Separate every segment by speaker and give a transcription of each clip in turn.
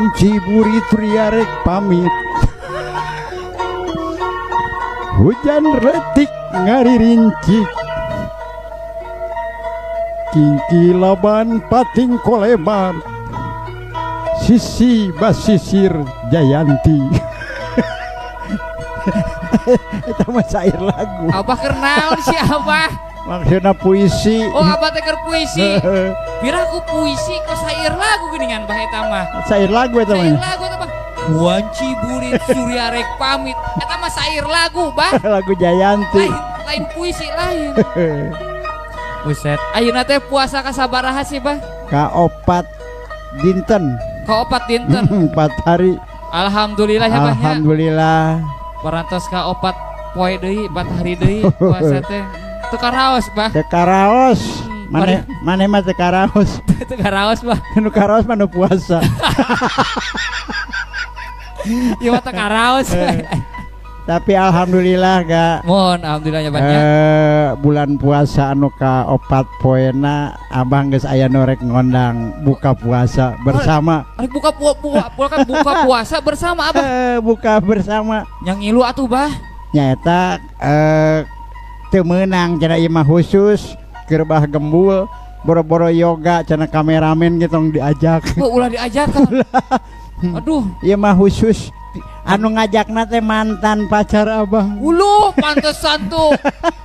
Speaker 1: Wanci burit riarek pamit. Hujan retik ngaririncik. Kingki laban pating koleman. Sisi basisir Jayanti. Eta mah syair lagu.
Speaker 2: Abah keur naon si Abah?
Speaker 1: Maksudna puisi.
Speaker 2: Oh, Abah teh keur puisi. Piraku puisi kok syair lagu geuningan bah eta mah.
Speaker 1: Syair lagu eta mah.
Speaker 2: Syair lagu eta mah. Wanci burit surya rek pamit. Eta mah syair lagu, bah.
Speaker 1: Lagu Jayanti.
Speaker 2: Lain puisi lain. Buset. Ayeuna teh puasa ka sabaraha sih, bah?
Speaker 1: Ka 4 dinten.
Speaker 2: Ka 4 dinten.
Speaker 1: 4 hari.
Speaker 2: Alhamdulillah ya, bah.
Speaker 1: Alhamdulillah.
Speaker 2: Parantos ka 4 poe deui, 4 hari deui puasa teh. Teu karaos, bah.
Speaker 1: Teu karaos. Mane mah teu karaos.
Speaker 2: Teu karaos, bah.
Speaker 1: Nu karaos mah nu puasa.
Speaker 2: Ieu mah teu karaos.
Speaker 1: Tapi alhamdulillah ga.
Speaker 2: Mohon alhamdulillah nya banyak.
Speaker 1: Bulan puasa anu ka 4 poena abang geus aya nu rek ngondang buka puasa bersama.
Speaker 2: Arek buka buka puasa bersama abah.
Speaker 1: Buka bersama.
Speaker 2: Yang ngilu atuh bah.
Speaker 1: Nyaeta teu meunang cenah ieu mah khusus keur bah gembul boro-boro yoga cenah kameramen ge tong diajak.
Speaker 2: Oh, ulah diajak kan. Aduh,
Speaker 1: ieu mah khusus anu ngajakna teh mantan pacar abah.
Speaker 2: Uluh, pantesan tuh.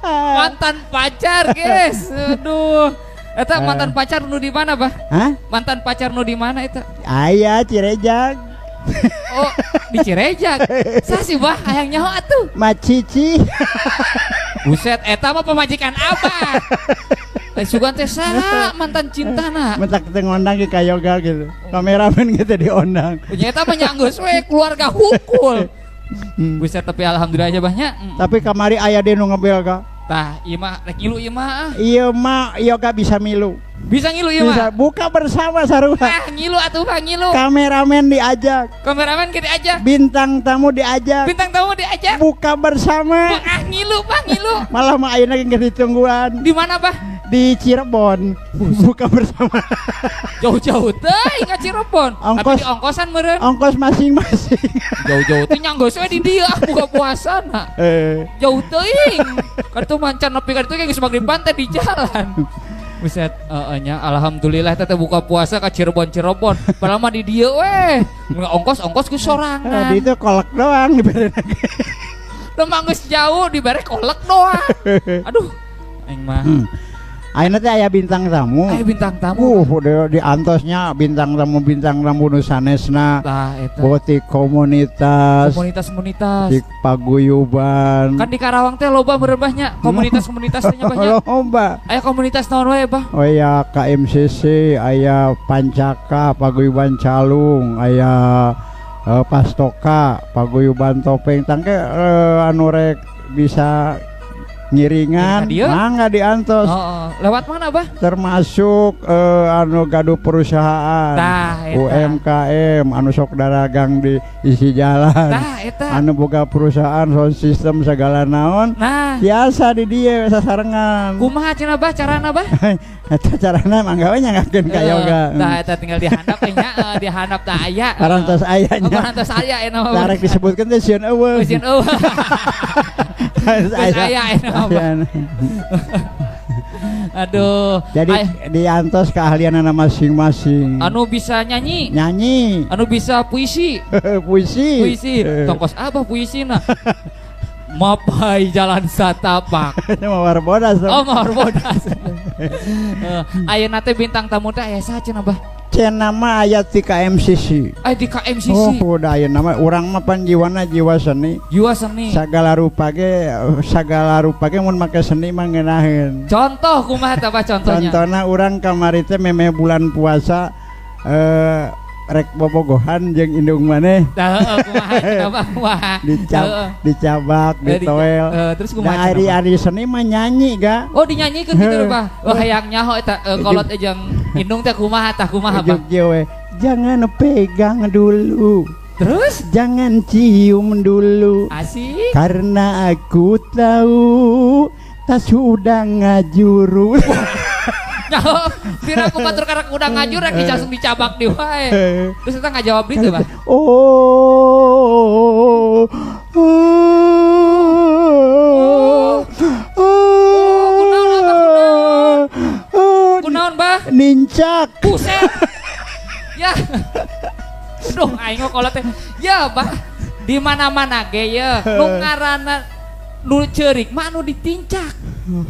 Speaker 2: Mantan pacar, guys. Aduh. Eta mantan pacar nu di mana, Bah?
Speaker 1: Hah?
Speaker 2: Mantan pacar nu di mana eta?
Speaker 1: Aya Cirejag.
Speaker 2: Oh, di Cirejag. Sah sih, Bah, hayang nyaho atuh.
Speaker 1: Macici.
Speaker 2: Buset, eta mah pamajikan abah. Teh sugan teh saha mantan cintana.
Speaker 1: Mentak teh ngondang ke kayoga gitu. Kameramen gitu diondang.
Speaker 2: Nya eta mah nyanggeus we keluarga hukul. Buset, tapi alhamdulillah aja banyak.
Speaker 1: Tapi kamari aya deui nu ngebel ka.
Speaker 2: Tah, ieu mah rek ngilu ieu mah.
Speaker 1: Ieu mah yoga bisa milu.
Speaker 2: Bisa ngilu ieu mah.
Speaker 1: Bisa buka bersama sarua.
Speaker 2: Tah, ngilu atuh mah ngilu.
Speaker 1: Kameramen diajak.
Speaker 2: Kameramen ge diajak.
Speaker 1: Bintang tamu diajak.
Speaker 2: Bintang tamu diajak.
Speaker 1: Buka bersama.
Speaker 2: Ah, ngilu Pak, ngilu.
Speaker 1: Malah mah ayeuna geus ditungguan.
Speaker 2: Di mana, Pak?
Speaker 1: Di Cirebon. Buka bersama.
Speaker 2: Jauh-jauh teh ka Cirebon.
Speaker 1: Ongkos,
Speaker 2: tapi di ongkosan meureun.
Speaker 1: Ongkos masing-masing.
Speaker 2: Jauh-jauh teh nyanggeus we di dieu ah buka puasa na. Jauh teuing. Kartu mancan nepi ka ditu geus magriban teh di jalan. Buset, nya alhamdulillah teh buka puasa ka Cirebon-Cirebon. Padahal mah di dieu we. Ongkos-ongkos ku sorangan.
Speaker 1: Di itu kolek doang dibere.
Speaker 2: Teu geus jauh dibere kolek doang. Aduh, aing mah.
Speaker 1: Ayeuna teh aya bintang tamu.
Speaker 2: Aya bintang tamu.
Speaker 1: Di antosnya bintang tamu nu sanesna.
Speaker 2: Tah eta.
Speaker 1: Boti komunitas.
Speaker 2: Komunitas-komunitas.
Speaker 1: Di paguyuban.
Speaker 2: Kan di Karawang teh loba meureun bah nya, komunitas-komunitas teh nya bah nya.
Speaker 1: Loba.
Speaker 2: Aya komunitas naon wae bah?
Speaker 1: Oh aya KMCC, aya Pancaka, Paguyuban Calung, aya Pastoka, Paguyuban Topeng. Tangke anu rek bisa ngiringan, mangga diantos.
Speaker 2: Oh, lewat mana, Bah?
Speaker 1: Termasuk anu gaduh perusahaan,
Speaker 2: tah,
Speaker 1: UMKM, anu sok daragang di isi jalan.
Speaker 2: Tah, eta.
Speaker 1: Anu boga perusahaan sound system segala naon.
Speaker 2: Nah,
Speaker 1: biasa di dieu sasarengan.
Speaker 2: Kumaha cenah Bah carana, Bah?
Speaker 1: Eta carana mangga we nyangakeun ka yoga.
Speaker 2: Tah, eta tinggal dihandap we nya, dihandap tah aya.
Speaker 1: Parantos aya nya.
Speaker 2: Parantos aya eta mah.
Speaker 1: Tarek disebutkeun teh sieun eueuh.
Speaker 2: Sieun eueuh. Aya eta. Aduh.
Speaker 1: Jadi diantos keahlianana masing-masing.
Speaker 2: Anu bisa nyanyi.
Speaker 1: Nyanyi.
Speaker 2: Anu bisa puisi.
Speaker 1: Puisi.
Speaker 2: Puisi. Tongkos abah puisina. Mapai jalan satapak.
Speaker 1: Mawar bodas.
Speaker 2: Oh, mawar bodas. Ayeuna teh bintang tamu teh aya saha cenah, Bah?
Speaker 1: Cenah mah aya ti KMCC.
Speaker 2: Aya di KMCC.
Speaker 1: Oh, udah ayeuna mah urang mah pan jiwana jiwa seni.
Speaker 2: Jiwa seni.
Speaker 1: Sagala rupa ge mun make seni mah ngeunaheun.
Speaker 2: Contoh kumaha tah Bah contohnya?
Speaker 1: Contohna urang kamari teh memeh bulan puasa rek bobogohan jeung indung maneh.
Speaker 2: Tah heeh kumaha cenah Bah kumaha.
Speaker 1: Dicabak, ditoel.
Speaker 2: Terus kumaha?
Speaker 1: Da ari seni mah nyanyi ga.
Speaker 2: Oh, dinyanyikeun kitu Bah. Wah hayang nyaho eta kolot jeung indung teh kumaha tah kumaha Bah?
Speaker 1: Jangan pegang dulu.
Speaker 2: Terus
Speaker 1: jangan cium dulu.
Speaker 2: Asik.
Speaker 1: Karena aku tahu tak sudah ngajuru.
Speaker 2: Nyaho, pira ku batur karek udah ngajur rek langsung dicabak di wae. Terus eta ngajawab gitu, Bah.
Speaker 1: Oh.
Speaker 2: Kunaon, Bah?
Speaker 1: Nincak.
Speaker 2: Buset. Ya. Aduh, aing kolot teh. Ya, Bah. Di mana-mana ge ye, nu ngaranna nu ceurik mah nu ditincak.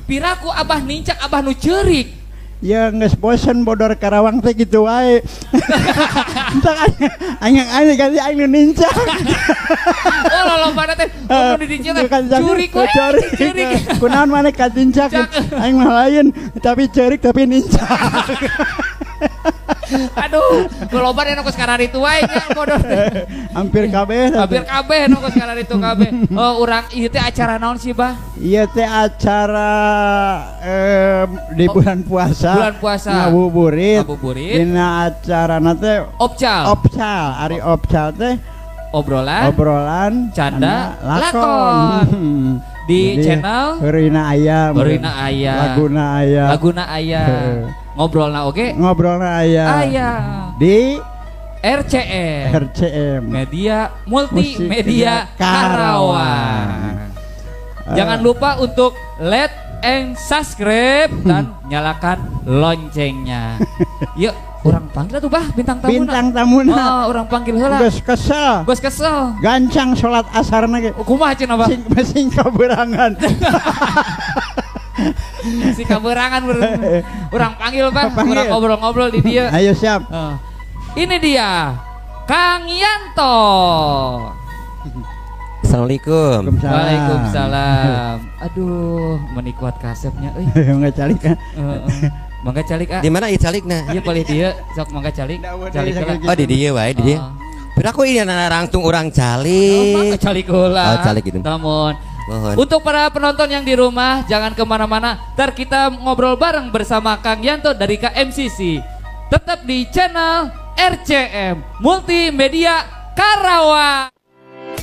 Speaker 2: Piraku abah nincak abah nu ceurik.
Speaker 1: Ya geus bosen bodor Karawang teh kitu wae. Entak aing aing ganti aing nu nincak.
Speaker 2: Oh lolobana teh nu ditincak curik we ceurik.
Speaker 1: Kunaon maneh katincak aing mah lain tapi ceurik tapi nincak.
Speaker 2: Aduh, lolobana nu sekarang itu wae nya bodor.
Speaker 1: Hampir kabeh.
Speaker 2: Hampir kabeh nu sekarang itu kabeh. Oh urang ieu teh acara naon sih, Bah?
Speaker 1: Ieu teh acara di bulan puasa.
Speaker 2: Bulan puasa.
Speaker 1: Ngabuburit.
Speaker 2: Ngabuburit.
Speaker 1: Dina acarana teh
Speaker 2: Opcal.
Speaker 1: Opcal, ari opcal teh
Speaker 2: obrolan,
Speaker 1: obrolan,
Speaker 2: canda, lakon. Di
Speaker 1: jadi,
Speaker 2: channel
Speaker 1: Heurina Aya,
Speaker 2: Heurina Aya,
Speaker 1: Laguna Aya,
Speaker 2: Laguna Aya. Ngobrolna oge,
Speaker 1: ngobrolna aya.
Speaker 2: Aya.
Speaker 1: Di
Speaker 2: RCM.
Speaker 1: RCM.
Speaker 2: Media Multimedia Karawang. Jangan lupa untuk like and subscribe dan nyalakan loncengnya. Yuk, orang panggil tuh Bah bintang tamu.
Speaker 1: Bintang tamuna.
Speaker 2: Oh, orang panggil heula.
Speaker 1: Geus kesel.
Speaker 2: Geus kesel.
Speaker 1: Gancang salat asarna ge.
Speaker 2: Kumaha cenah Bah?
Speaker 1: Sing kaberangan.
Speaker 2: Si kaberangan orang panggil Bah, orang ngobrol-ngobrol di dia.
Speaker 1: Ayo siap.
Speaker 2: Ini dia Kang Yanto.
Speaker 3: Assalamualaikum.
Speaker 2: Waalaikumsalam. Aduh, menikmat kasepnya euy.
Speaker 1: Mangga calik.
Speaker 2: Mangga calik ah.
Speaker 3: Di mana ieu calikna?
Speaker 2: Ieu palih dieu, sok mangga calik. Calik heula.
Speaker 3: Oh, di dieu wae, di dieu. Piraku ieu langsung urang calik.
Speaker 2: Oh, mangga calik heula.
Speaker 3: Oh, calik gitu.
Speaker 2: Namun.
Speaker 3: Mohon.
Speaker 2: Untuk para penonton yang di rumah, jangan kemana-mana. Ntar kita ngobrol bareng bersama Kang Yanto dari KMCC. Tetap di channel RCM Multimedia Karawang.